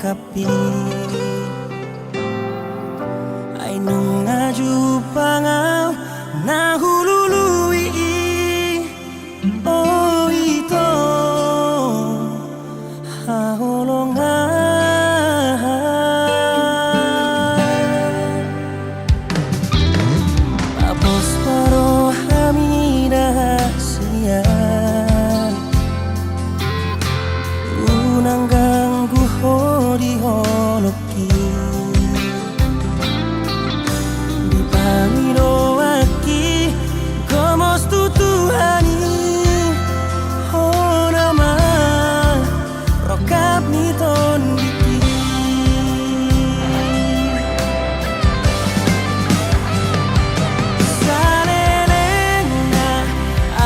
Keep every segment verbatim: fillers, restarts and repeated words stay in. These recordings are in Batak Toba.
Tapi ai nunga jumpang au na hulului i, o ito haholongan. Tapos ma rohami da sian, unang ganggu ho di holongki. Dipangidoanki gomos tu Tuhan i, hona ma rongkap ni tondingki. Saleleng na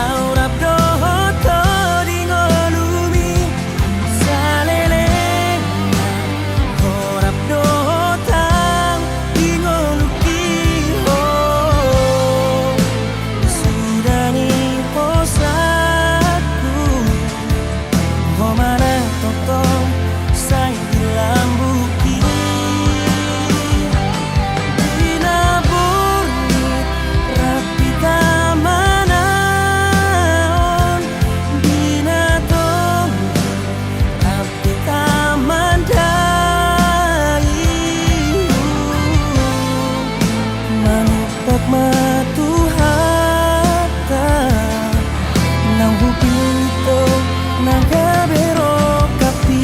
au rap dohot ho di ngolumi, saleleng na ho rap dohot au di ngolungki, ho. Suda ni hosatku, ho ma na tongtong sai di lambungki. Di na burnit rap hita manaon, di na tonggi rap hita mandaihu. Manopot ma Tuhanta, naung hupinto na gabe rongkap i.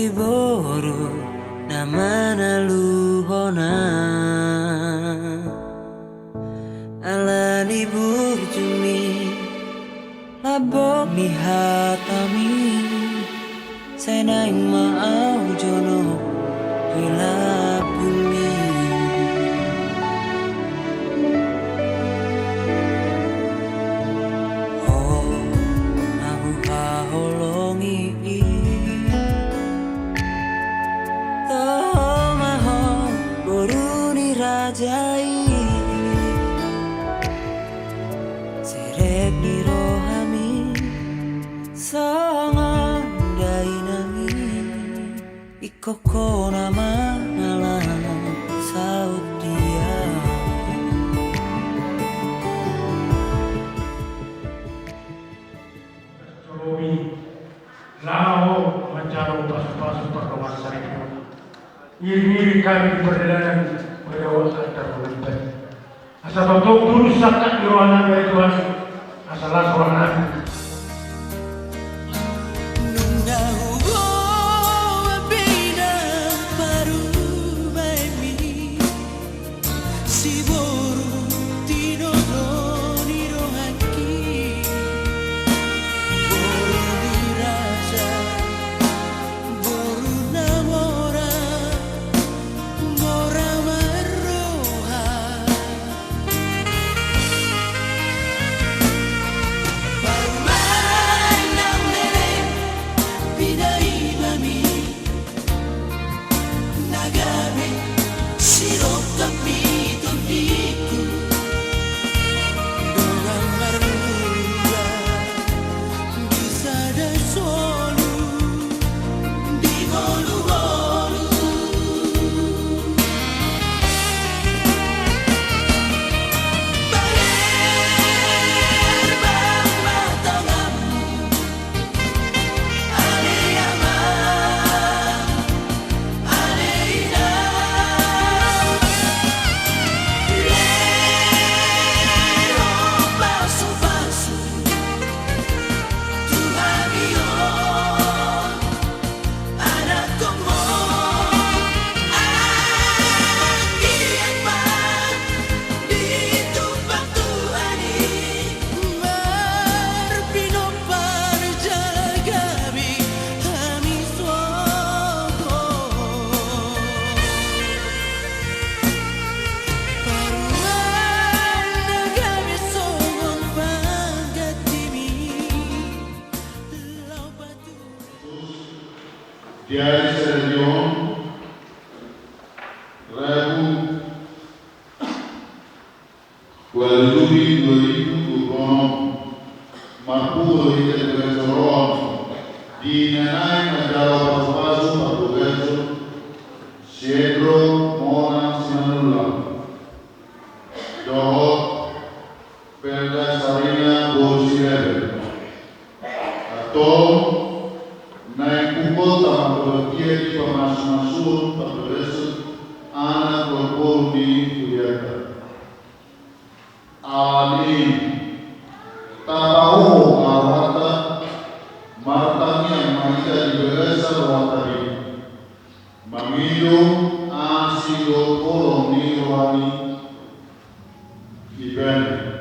Boru na manaluhon ahu, ala ni burjumu, lambok ni hatamu, sai naeng ma ahu jonok di lambungmu. Ho na huhaholongi i, toho ma ho boru ni raja i. Serep ni rohami songon dainang i. Ingkon ho na mangalap, saut dia. Jolomi, laho manjalo pasu-pasu pardongansaripeon. Iring-iring hami di pardalanan, madaohon antar mangalibat. Asa tongtong tulus sangkap ni rohanami, ale Tuhan, asa las rohanami. Nunga huboan be inang parumaenmi, si boru tinodo ni rohangki. Boru ni raja, boru na mora, mora marroha. Parumaen na leleng, pinaimami, na gabe sidongkap ni tondingku. Dongan marmula di sada solu, di ngolu-ngolu. Bager bang ma tanganmu, ale amang, ale inang. Lehon pasu-pasu tu hami on, anakkonmu, anggiat ma ditumpang Tuhan i. Marpinompar jala gabe hami songon, parumaen na gabe songon panggantimi. Laho patudu. Di ari sadari on, Rabu, ualu Juli dua ribu dua puluh enam, marpungu do hita di bagasan joro on di na naeng manjalo pasu-pasu parbagason si Hendro Monang Simanullang dohot Velda Sarina boru Siregar. Antong, naeng pungkol tama do hita di pamasu-masuon parbagason anak dohot boru ni hurianta. Alani i, tapahohom ma rohanta, martangiang ma hita di bagasan rohanta i, mangido asi dohot holong ni rohani Ibana.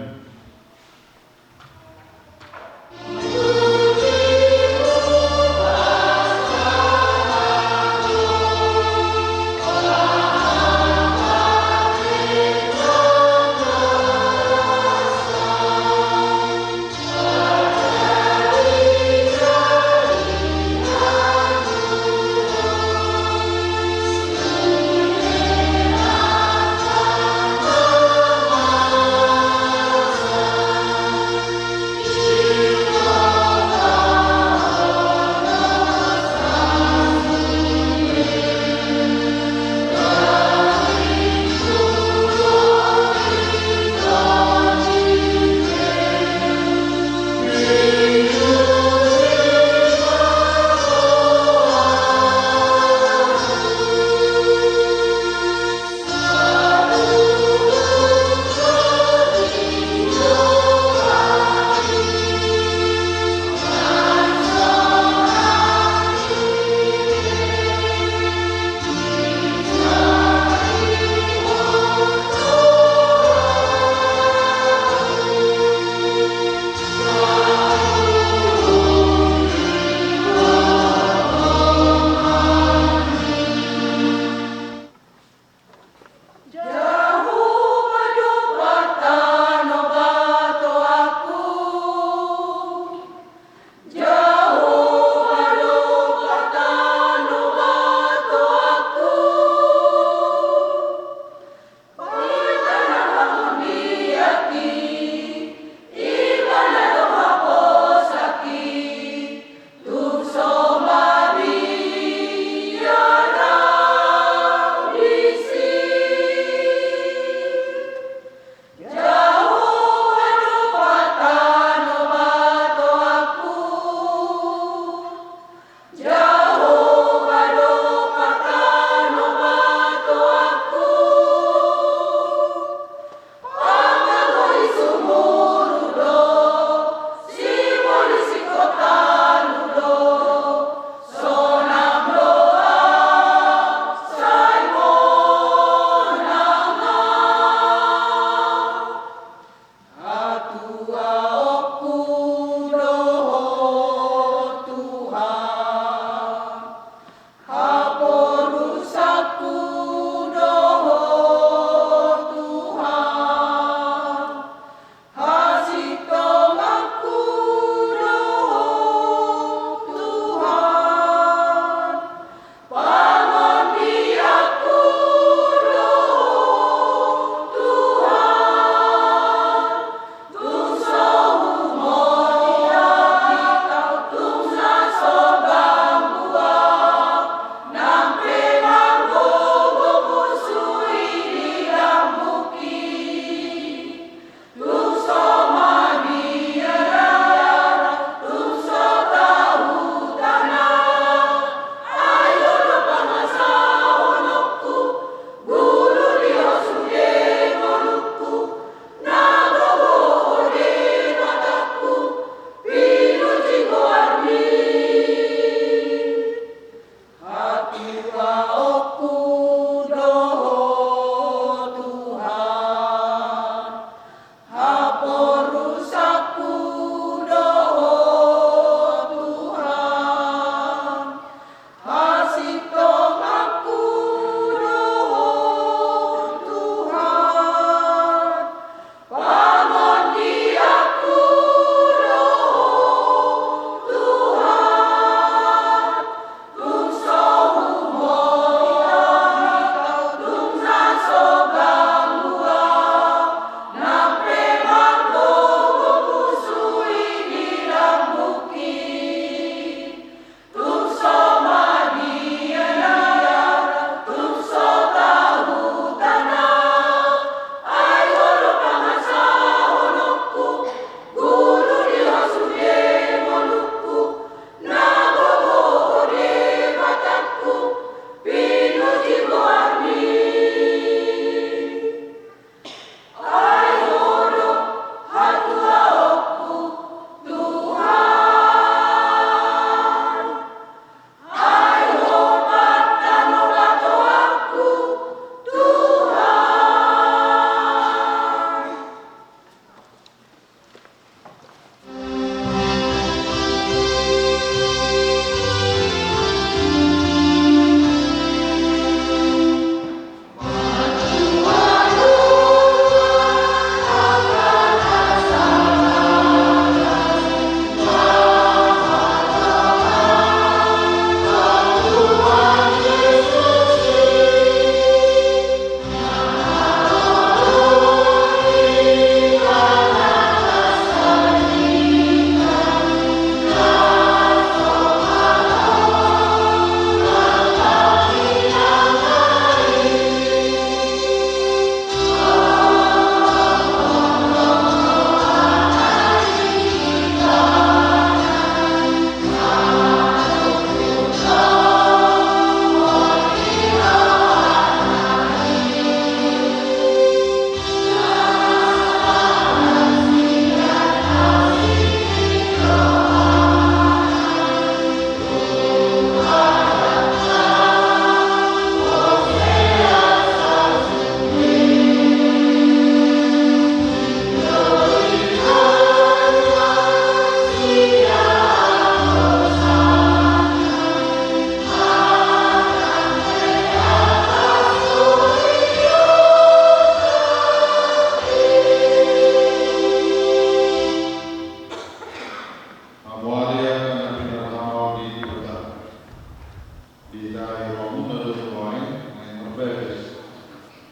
Didahi rohamuna do nuaeng naeng marbagas.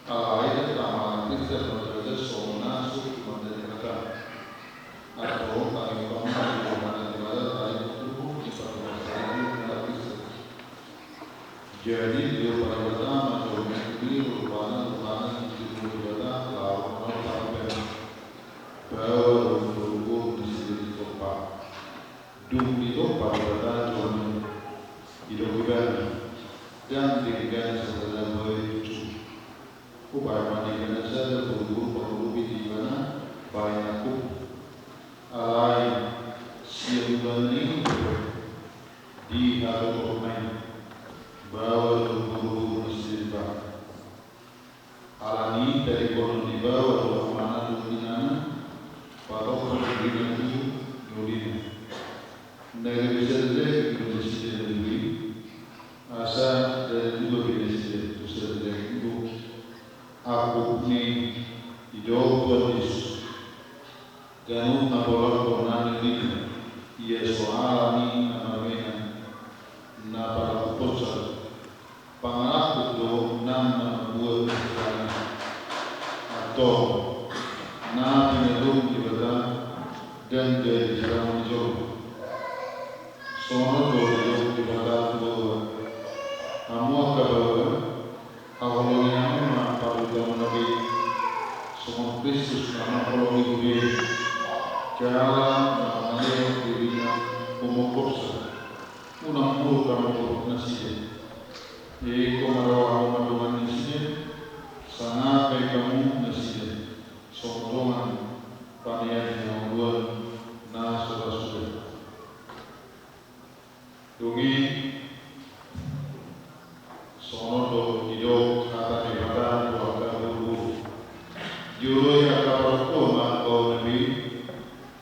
Alai tama Kristen marbagas songon na so tumanda Debata. Antong taringot hamu ma di roha ni Debata taringot turpuk ni pardomuan saribu na Kristen. Jadi diopa Debata ma jolma i rupana, rupana diturpuk Debata laho manopari ibana. Baoa do boruboru nasida ditompa. Dung ditompa Debata jolma i, didok ibana, ndang denggan sada na boi tutu. Hubaen ma denggan na sada boruboru pangurupi di ibana bahen angkup. Alai sian ulaonna i pe dihatotopna i, baoa do boruboru nasida dibahen. Alani i taribonon ni baoa do amana dohot inana, patophon dirina tu ngoluna. Na gabe sada daging do nasida na dua i, asa ndada dua be nasida tu sada daging do. Angkup ni i didok Tuhan Jesus. Ganup na pola pola ni lima, ia so ala ni na marmena na palaku pocal. Pangalangkup do nang na mambuat na sirang i. Antong na pinadum Debata ndang jadi sirangon ni jolma. Songon on do didok Debata tu baoa. Hamu angka baoa, haholongi hamu ma parhutamuna be, songon Kristus na mangholongi huria i, jala na mangalehon dirina humongkopsa. Unang muruk hamu dohot nasida. Ingkon ma ro hamu mardongan nasida, sangap bahen hamu nasida, songon dongan panean ni hangoluan na so ra suda. Dung i, songon on do didok hata ni Debata tu angka boruboru. Dioloi angka parokkohon ma baoa na be,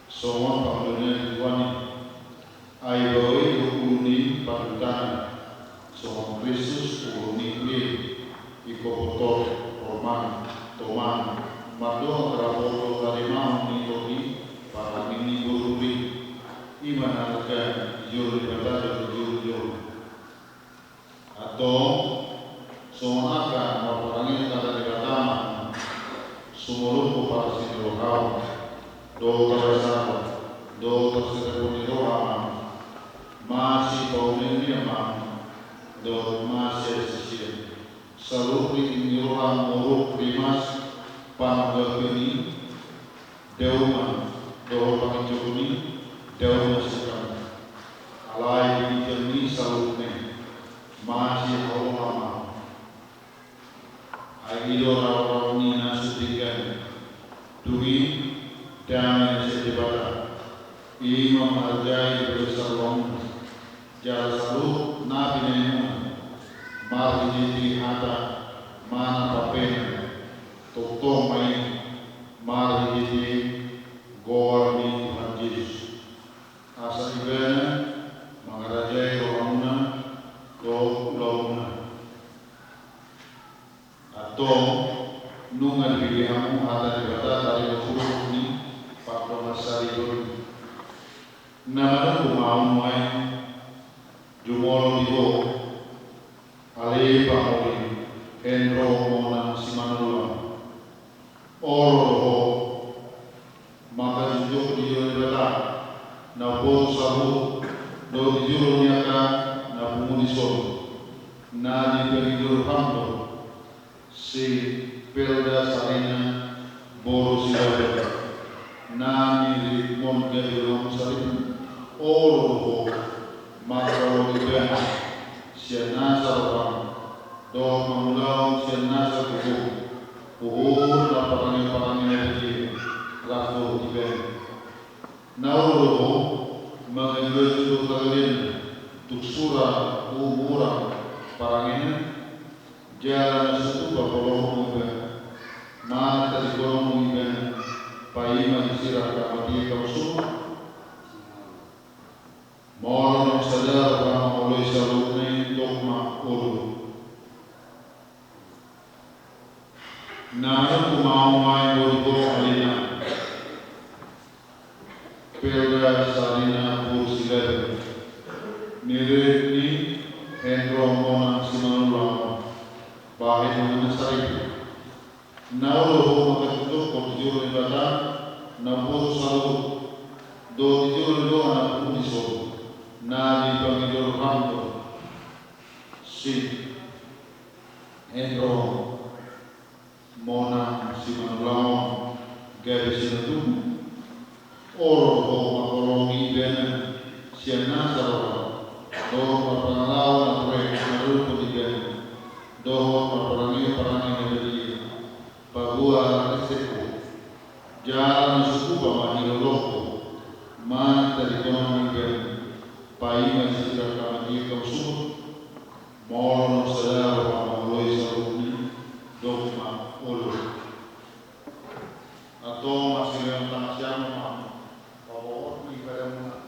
songon pangalehonna di Tuhan i. Ai baoa i do ulu ni parhutana, songon Kristus ulu ni huria i. Ingkon botor, hormang, tomang, mardongan rapot dohot harimahon ni tondi parange ni boruboru i. I ma na arga di jolo Debata dohot di jolo jolma. Antong songon angka marparange hata ni Debata ma hamu, sumolopon parsirohaon dohot parasahon dohot parserepon ni roha ma hamu, masipaunellian ma hamu dohot masiasisian. Saluhut ringkot ni roha, moruk, rimas, panunggalhon i, dauman dohot panginjokon i, dauman sian hamu. Alai di ginjang ni saluhutna i, masihaholongan ma hamu. Ai i do raoraon ni na so denggan. Dung i, dame ni sian Debata, i ma mangarajai di bagasan rohamuna, jala saluhut na binahenmuna, marhitehite hata manang pambahenan, tongtong ma i marhitehite goar ni Tuhan Jesus, asa ibana mangarajai rohamuna dohot ulaonmuna. Antong, nunga dibege hamu hata ni Debata taringot turpuk ni pardomuan saribu i. Na manungkun ma hamu nuaeng, jumolo di ho, ale pangoli, Hendro Monang Simanullang. Olo do ho, mangkajujok di jolo ni Debata na umboto saluhut, dohot di jolo ni angka na pungu dison, na dipangido roham do si Pelda Sarina boru Silaban, na niriritmon gabe roham saribu. Olo do ho, mangkaholongi ibana sian nasa roham, dohot mangulahon sian nasa gogo, huhut na parange-parange na bege rap dohot ibana. Na olo do ho, mangandua jolo tagalianna, tung sura huhurang parangena, jala na so tupa polohonmu ibana, manang tadingkononmu ibana, paima disirang hamu di angka musum. Molo naung sada roham mangoloi saluhutna i, tok ma olo. Na manungkun ma hamu nuaeng, olo do ho, ale inang, Pelda Sarina boru Silaban, niririt ni Hendro Monang Simanullang, bahen ma na saribu. Na olo ho mangkatutupkon di jolo ni Debata, na umboto saluhut, dohot di jolo ni dongan na pungu dison, na dipangido roham do. Si Hendro Monang Simanullang on gabe sinatubu. Olo ho mangkorhon ibana sian nasa roha, dohot marpangalaho na brek na didokkon ibana, dohot marparange parange na badia, paboa halak na seko. Jala na so hupa ma hilolongku, manang tadingkonon ibana, paima sisirang hamatean hamu suhut. Molo na sada roha mangoloi saluhutna i, dok ma olo. Antong marsilehon tangan siamun ma hamu, paboa ni ibadahmuna.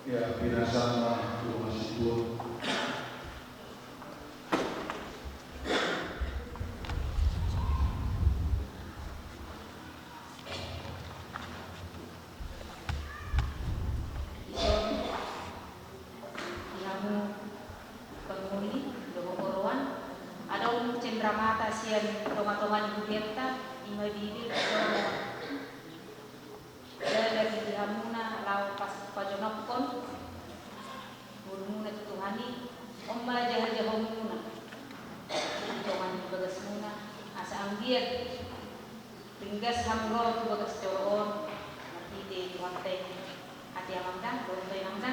Ia, pinasahat ma tu Ama Situan. Di hamu pangoli dohot oroan, adong cendramata sian tongatonga ni hurianta, ima bibir dohot dadar di hamuna laho pajonongkon ngolumuna tu Tuhan i. On ma jahajahaonmuna di tonga ni bagasmuna, asa anggiat ringgas hamu ro tu bagas joro on, marhite Tuhanta i. Hatiha ma hamu da, dohot tondi ma hamu da.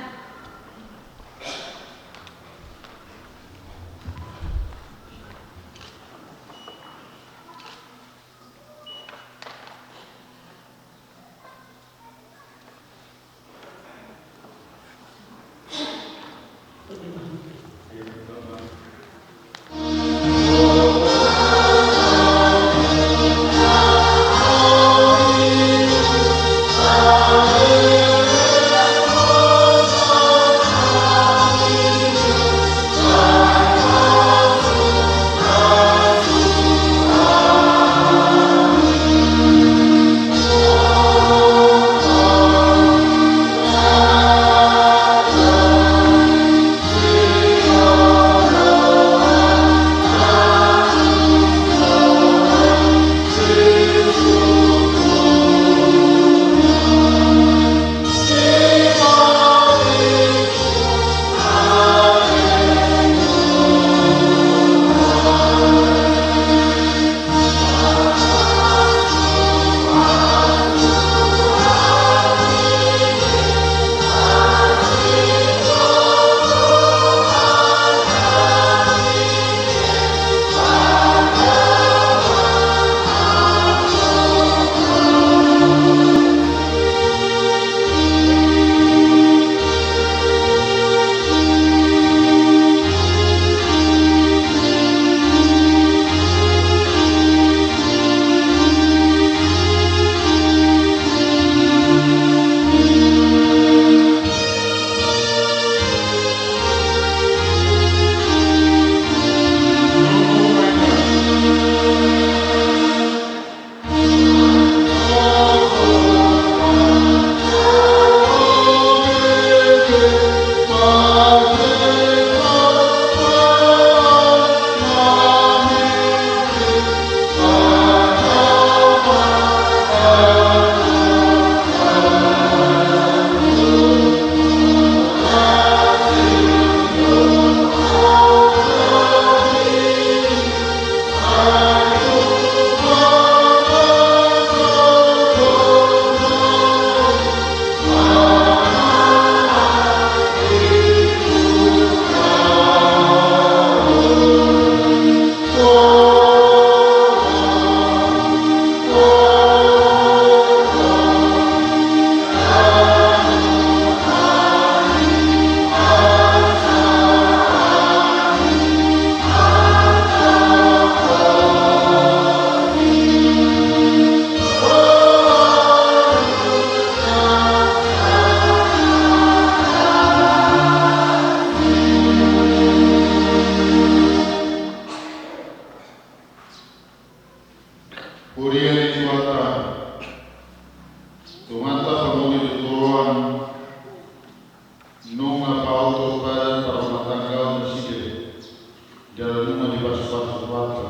Jala nunga dipasupasu Tuhanta.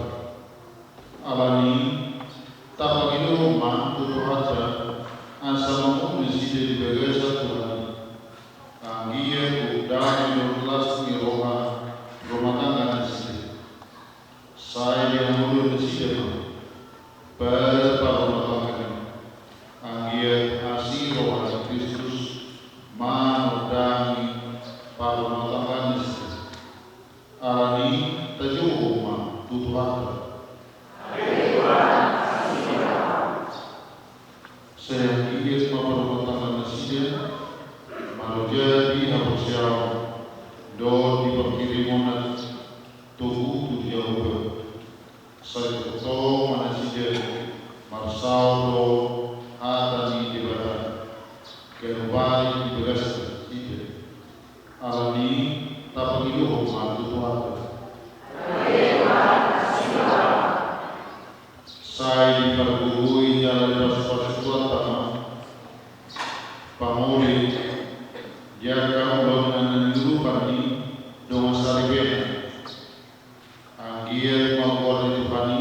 Alani, tapangidohon ma tu Tuhanta, asa mangolu nasida di bagasan Tuhan i. Anggiat gok dame dohot las ni roha rumah tangga nasida. Sai dihangoluhon nasida ma pada parrumatanggaon i. Anggiat asi roha ni Kristus manondangi parrumatanggaon nasida. Alani, tajou ma tu Tuhanta. Sai anggiat ma parrumatanggaon nasida manjadi haporseaon dohot di panghirimon na togu tu Jahowa. Sai tongtong ma nasida marsaor dohot hata ni Debata, ganup ari di bagasan hita. Alani, tapangidohon ma tu Tuhanta. Sai dipargogoi jala dipasupasu Tuhanta ma pamuli di angka ulaonna na niurupan ni dongan saripena. Anggiat ma goar ni Tuhan i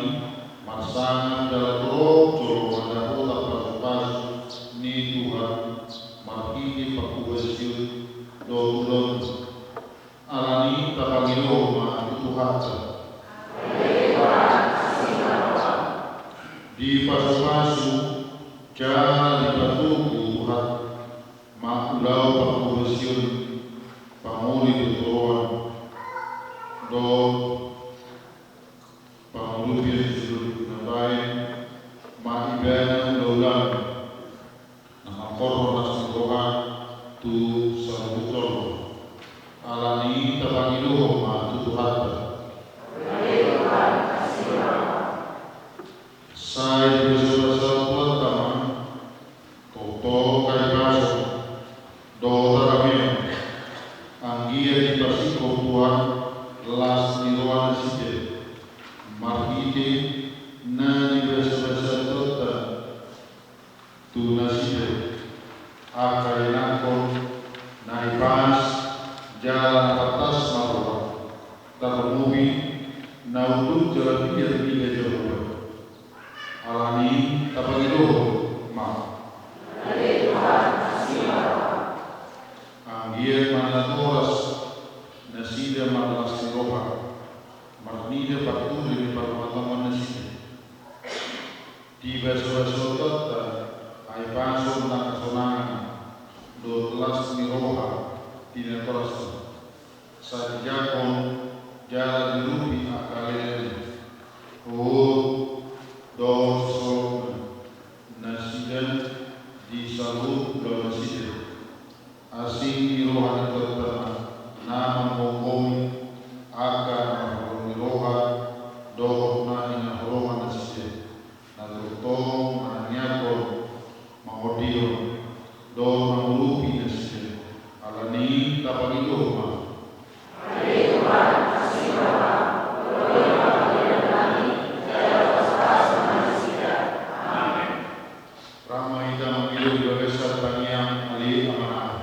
marsangap jala torop jolo mandapothon pasupasu ni Tuhan marhite panghobasion dohot ulaon. Alani, tapangidohon ma tu Tuhanta. Dipasupasu jala dipatogu Tuhan ma ulaon panghobasion, pamuli tu toruan dohot pangurupion di sude na baen ma ibana ulaon na mangkorhon las ni roha tu saluhut jolma. Alani, tapangidohon ma tu Tuhanta. Sai dibasabasahon Tuhanta ma tongtong hahipason dohot harameon. Anggiat dipasingkop Tuhan las ni roha nasida marhite na nibasabasahon Tuhanta tu nasida angka ianakhon na hipas jala na pantas marroha, tarlumobi na unduk jala piga-piga Jahowa. Alani, tapangidohon ma. Anggiat ma natoras nasida marlas ni roha marnida parturi ni parrumatanggaon nasida. Dibasabasahon Tuhanta hahipason nang hasonangan dohot las ni roha di natorasna. Sai dijangkon jala diurupi angka lelengna, huhut dohot sisolhotna nasida di saluhut ulaon nasida. Asi ni roha ni Tuhanta ma na manghophop angka na marholong ni roha dohot na hinaholongan nasida, na tongtong manangiangkon, mangondihon dohot mangurupi nasida. Alani, tapangidohon ma. Rap ma hita mangido di bagasan tangiang Ale Amanami.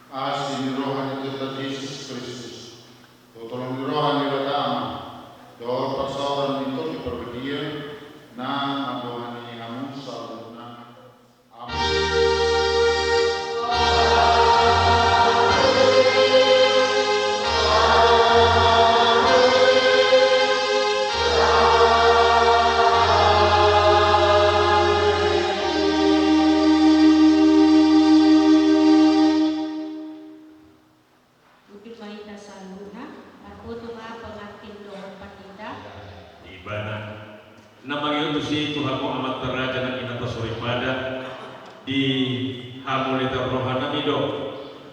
Asi ni roha ni Tuhanta Jesus Kristus, dohot holong ni roha ni Debata Ama, dohot parsaoran ni Tondi Parbadia, na mandongani hamu saluhutna. Amen. Unduk ma hita saluhutna, marboto ma pengantin dohot pandita. Ibana na mangihut tusi tu hamu amanta raja nang inanta soripada, di hamuliateon rohanami do,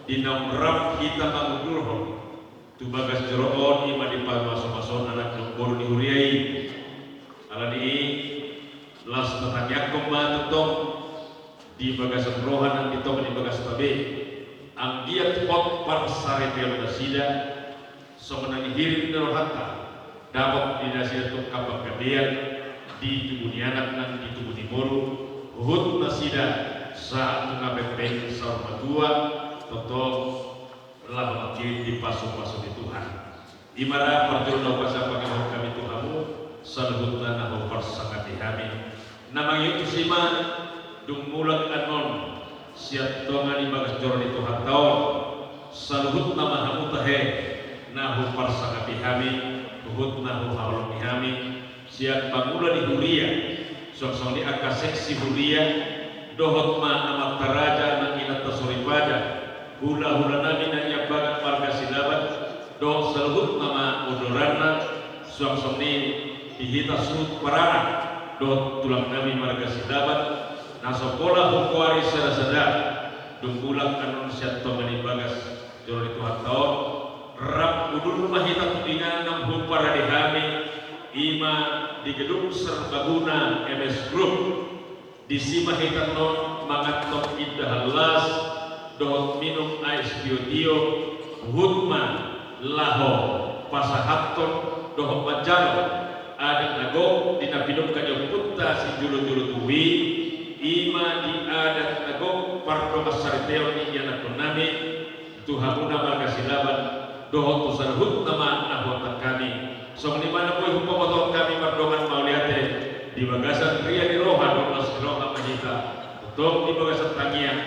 di naung rap hita mangundurhon Tu bagas joro on i ma dipamasu-masu anak dohot boru ni huria i. Alani i, laos tatangiangkon ma tongtong di bagasan roha nang di tonga ni bagasta be, anggiat hot parsaripeon nasida, songon na nihirim ni rohanta, dapot di nasida tungkap panggabean di tubu ni anak nang di tubu ni boru, huhut nasida sahat tu na pempeng saur matua, tongtong laho mangkin dipasu-pasu ni Tuhan. I ma ra parjolo na hupasahat pangidoan hami tu hamu, saluhutna na huparsangapi hami. Na mangihut tusi ma, dung mulak annon sian tonga ni bagas joro ni Tuhanta on, saluhutna ma hamu tahe na huparsangapi hami, huhut na huhaholongi hami, sian pangula ni huria, suang songon i angka seksi huria, dohot ma amanta raja nang inanta soripada, hula-hula nami na niambangan marga Silaban, dohot saluhutna ma odoranna, suang songon i di hita suhut paranak, dohot tulang nami marga Silaban, na so pola hugoari sada-sada, dung mulak annon sian tonga ni bagas joro ni Tuhanta on, rap hundul ma hita tu inganan na huparade hami, i ma di gedung serbaguna M S Group. Disi ma hita annon mangan tong indahan las, dohot minum ais tio-tio, huhut ma laho pasahathon dohot manjalo adat na gok di na pinungka ni ompunta sijolo-jolo tubu i, i ma di adat na gok pardongansaripeon ni ianakhon nami, tu hamuna marga Silaban, dohot tu saluhutna ma na huontang hami. Songon i ma na boi hupabotohon hami mardongan mauliate, di bagasan ria ni roha dohot las ni roha ma hita, tongtong di bagasan tangiang,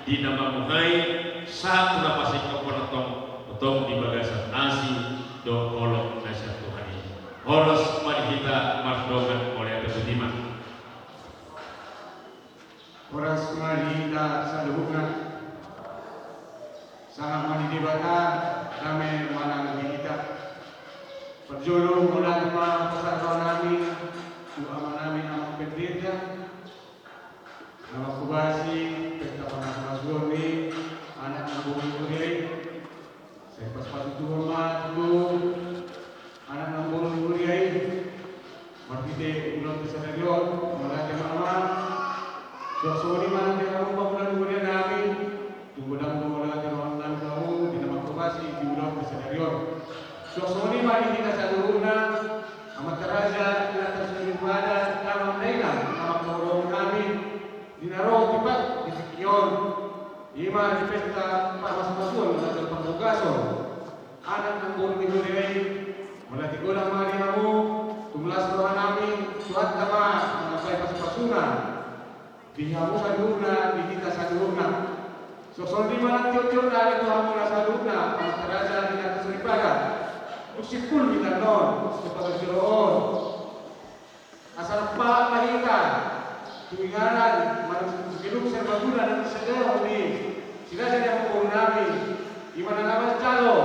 di na mamuhai, sahat tu na pasingkophon antong, tongtong di bagasan asi dohot holong na sian Tuhan i. Horas ma di hita mardongan mauliate, botima. Horas ma di hita saluhutna. Sangap ma di Debata, dame ma nang di hita. Parjolo mauliate ma pasahat roha nami tu ama nami, amang pendeta, na manghobasi pesta pamasu-masuon ni anak nang boru ni huria i. Sai pasu-pasu Tuhan ma tu anak nang boru ni huria i. Marhite ulaonta sadari on, mauliate ma amang. Suang songon i ma nang di hamu pangula ni huria nami. Tung godang do mauliate roha nami tu hamu di na manghobasi di ulaonta sadari on. Suang songon i ma di hita saluhutna, amanta raja, inanta soripada, damang dainang, amang parboruon nami, di na ro tipak di tingki on. I ma di pesta pamasu-masuon dohot pambogason anak nang boru ni huria i. Mauliate godang ma di hamu, tung las roha nami, Tuhanta ma manambai pasu-pasuna di hamu saluhutna, di hita saluhutna. Suang songon i ma nang tiur-tiurna di hamu na saluhutna, amanta raja, inanta soripada. Tung simpul hita annon, tu bagas joro on. Asa rap ma hita tu inganan manang tu gedung serbaguna na nisadahon ni si raja ni amang boru nami, i ma na manjalo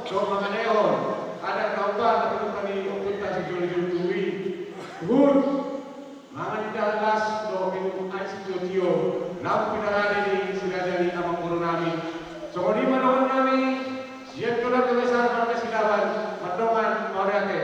dohot mangalehon adat na umbahen na pinungka ni ompunta sijolo-jolo tubu i. Huhut mangan indahan las dohot minum ais tio-tio, na pinarade ni si raja ni amang boru nami. Songon i ma dongan nami sian Dolok Besar marga Silaban, mardongan mauliate.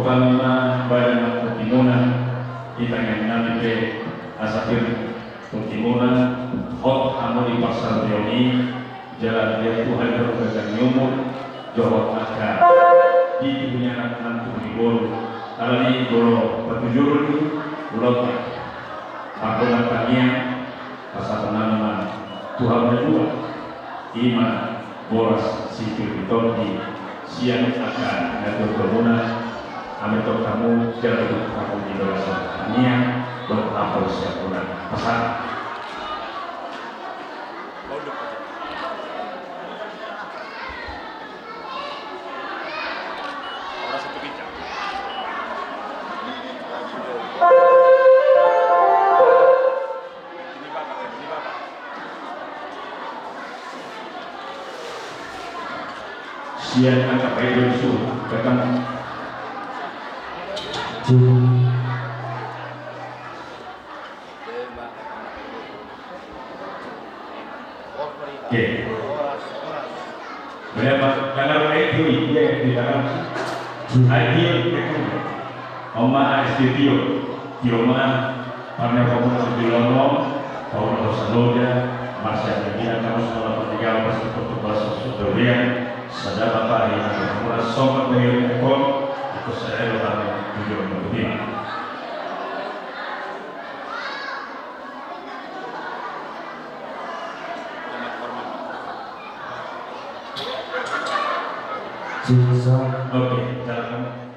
Panglima badan pokimuna, di tangan nami pe asa pir pokimuna, hot hamu di parsaulion i, jala dian Tuhan i hamu gagang ni umur, dohot angka di tubuh ni anak nang tubuh ni boru, alani molo patujolo ni ulok. Margolang tangiang, pasahat nami ma tu hamu na dua, ima boras sipir ni tondi, sian angka na tuatua muna, ame tong hamu jala tu hamu di bagasan tangiang, dohot apul sian muna. Pasahat. Sian angka paidon su, datang. Oke. Boleh, Pak? Tangan, eh, Tio, iya, di tangan. Ayo, Tio, Tio. Oma, S T Tio. Tio ma, Parna Pamunas di Lomo, Pamunas Loja, Marsian Pimpinan, kamu semua dapat tiga, pasti foto bahasa Sunda Urian, Sadar Bapak, Parna Pamunas, Sobat Bayu Ekon, ikut saya, Bapak, tujuh orang lebih. Oke, silakan.